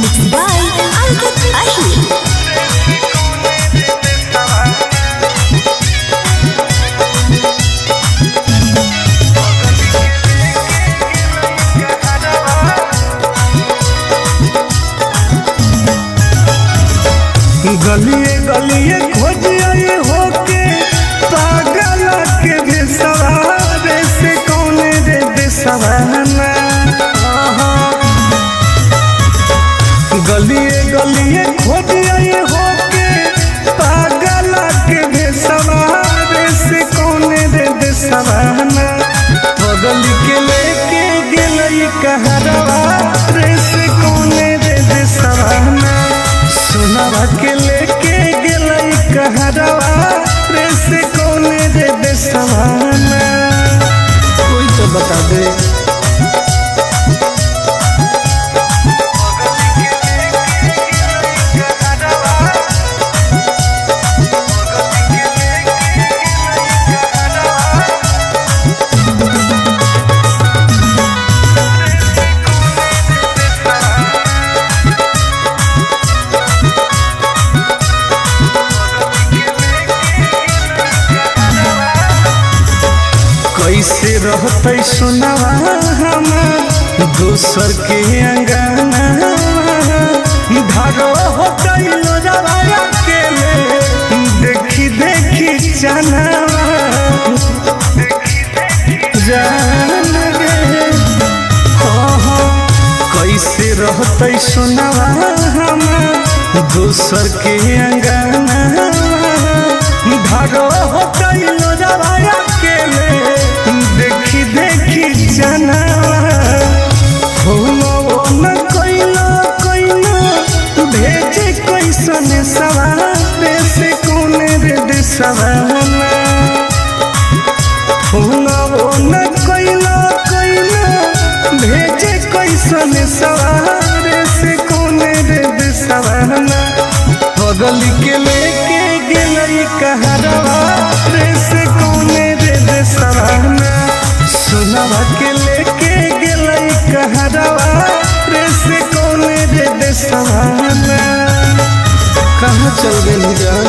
Mixed by Alket Ahir. गलिए गलिए खोजिए होके पागल के भेसवारे से कौन रे देसवाना। गलिए गलिए खोजिए होके पागल के भेसवारे से कौन रे देसवाना। बगल के लेके गेलई कहरवा रे से कौन रे देसवाना। सोनावा के लेके गेलई कहरवा रे से कौन रे देसवाना। कोई तो बता दे। कैसे रहते सुनवा हमार दोसर के अंगना। धारो होते लोजवा अकेले देखी देखी चनावा जान रे। हाँ हाँ, कैसे रहते सुनवा हमार दोसर के अंगना। धारो होते लोजवा अकेले देखी देखी चनावा। होनो न कोइलो कोइलो भेजे कैसन सवार से कौन रे देसवाना। होनो न कोइलो कोइलो भेजे कैसन सवार से कौन रे देसवाना। बगल के लेके गेलई कहरवा रे से कौन रे देसवाना। सोनावा के लेके गेलई कहरवा रे से कौन रे देसवाना। कहाँ चल गेली जान।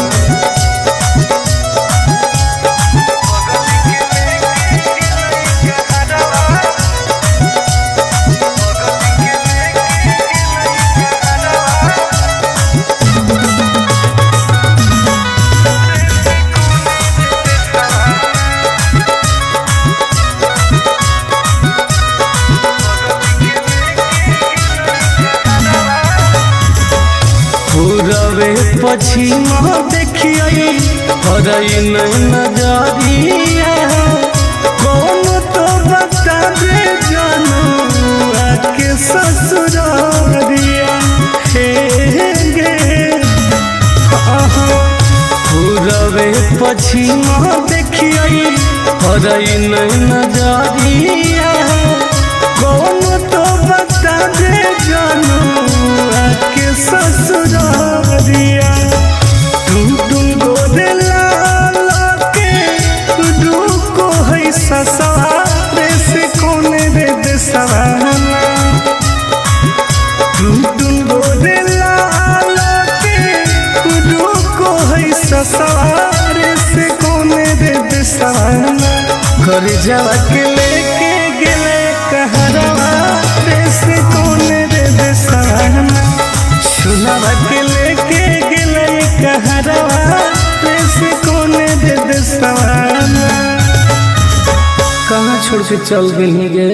पूरबे पश्चिम देखिए हरई नजरिया। कौन तो बता दे जानू के ससुरारिया। हे गे पूरबे पश्चिम देखिए हरई नजरिया। कौन तो बता दे जानू के ससुरारिया। टुन टुन गोरे लाल के रुको है ससुरारे से कौन रे देसवाना। टुन टुन गोरे लाल के रुको है ससुरारे से कौन रे देसवाना। घर जावा के लेके गेले कहरवा रे से कौन रे देसवाना। सुनावा के लेके गेले कहरवा रे से कौन रे देसवाना। कहाँ छोड़ के चल गेली गे।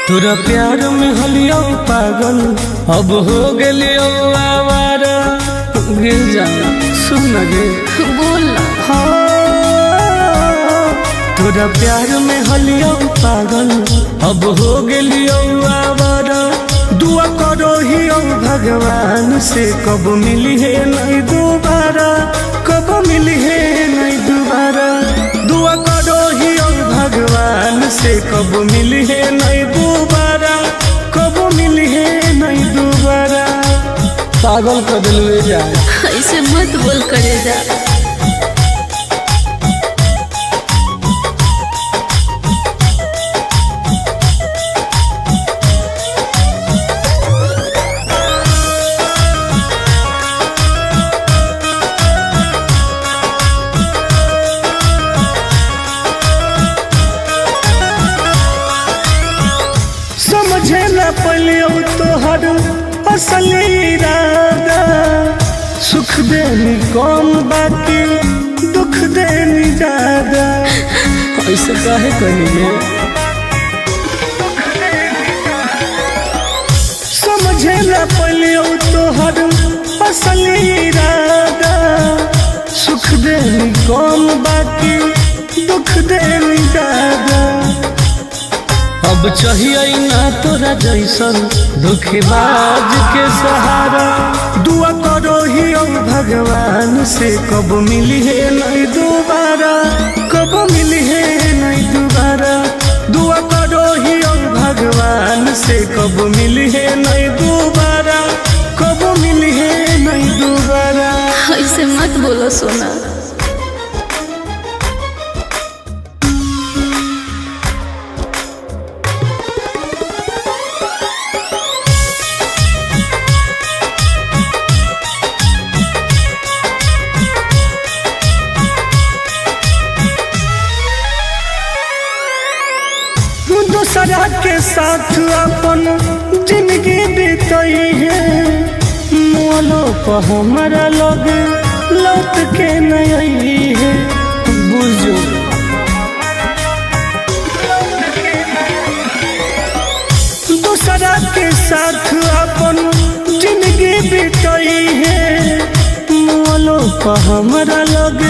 तोरा प्यार में हलियो पागल अब हो गेलियो आवारा। गिर जा सुन गे बोल ना। हाँ, तोरा प्यार में हलियो पागल अब हो गेलियो आवारा। दुआ करो ही भगवान से कब मिली है नहीं दोबारा, कब पागल कर दिलवे जा। ऐसे मत बोल करे जा। समझे न पलियो तोहर असली इरादा, सुख देनी कम बाकी दुख देनी ज्यादा। ऐसे काहे कही? समझे न पलियो तोहर असली इरादा, सुख देनी कम बाकी दुख देनी ज्यादा। अब चाहिए ना तोरा जैसन दुखबाज के सहारा, दुआ करो ही ओ भगवान से कब मिली है नहीं दोबारा, कब मिली है नहीं दोबारा। दुआ करो ही ओ भगवान से कब मिली है नहीं दोबारा, कब मिली है नहीं दोबारा। ऐसे मत बोलो सोना। दूसरा के साथ अपन जिंदगी बीतई है, मोलो पर हमारा लोग लौट के नहीं है। बुझो दूसरा के साथ अपन जिंदगी बीतई है, मोलो पर हमारा लोग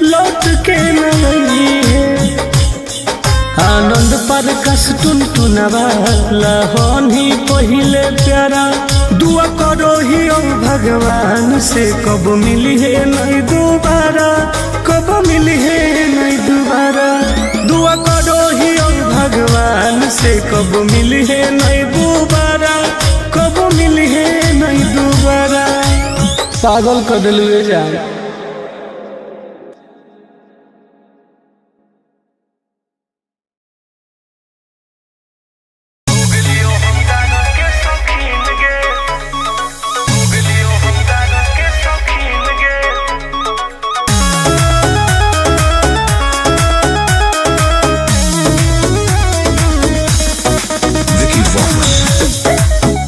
लौट के नहीं है। आनंद पर कस टुन टुनवा लहनी पहिले प्यारा, दुआ करो ही ओ भगवान से कब मिली है नहीं दोबारा, कब मिली है नहीं दोबारा। दुआ करो ही ओ भगवान से कब मिली है नहीं दोबारा, कब मिली है नहीं दोबारा। पागल कर दिलवे जा। Vicky Vox.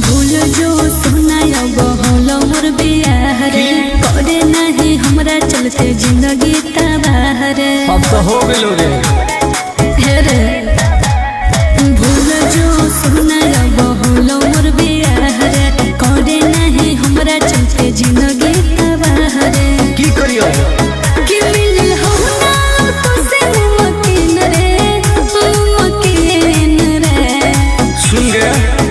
भूल जो सोना अब होलो मोर बियाह रे, करे नहीं हमरा चलते जिंदगी तबाह रे। अब तो हो गेलो रे। हे रे भूल जो सोना अब होलो मोर बियाह रे, करे नहीं हमरा चलते जिंदगी तबाह रे। की करियो कि मिलल हो ना तो से मुमकिन रे, मुमकिन रे। सुन गे,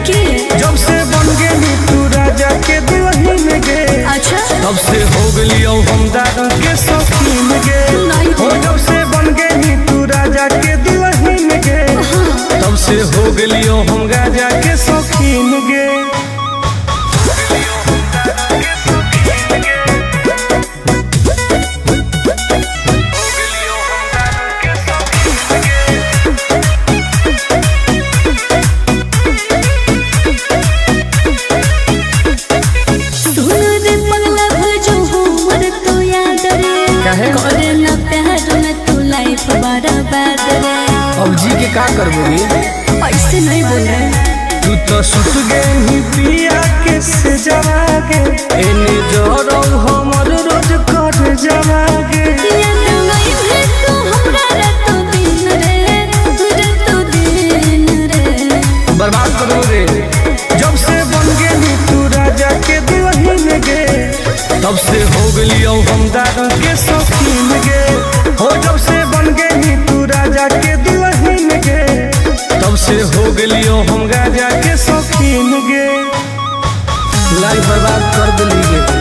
के जब से बन गेली तू राजा के दुल्हन गे, अच्छा तब से हो गेलियो हम दारू के शौकीन गे। नहीं। हो जब से बन गेली तू राजा के दुल्हन गे, तब से हो गेलियो हम राजा के शौकीन गे। सुन रे पगला भजो हमर तो याद रे, काहे? करे ना प्यार में तू लाइफ बर्बाद रे। अब जी के का करबो रे? ऐसे नहीं बोल रहे। तू तो सुत गेली पिया के से जवागे, एने जरो हमर रोज कर जवागे। याद नहीं है तू हमरा रातो दिन रे, रातो दिन रे। बर्बाद करो रे। जब से बन गेली तू राजा के दुल्हन गे, तब से हो गेलियो हम दारू के शौकीन गे। हो जब से बन गेली तू राजा के दुल्हन गे, तब से हो गेलियो हम राजा के शौकीन गे। लाइफ बर्बाद कर दिली गे।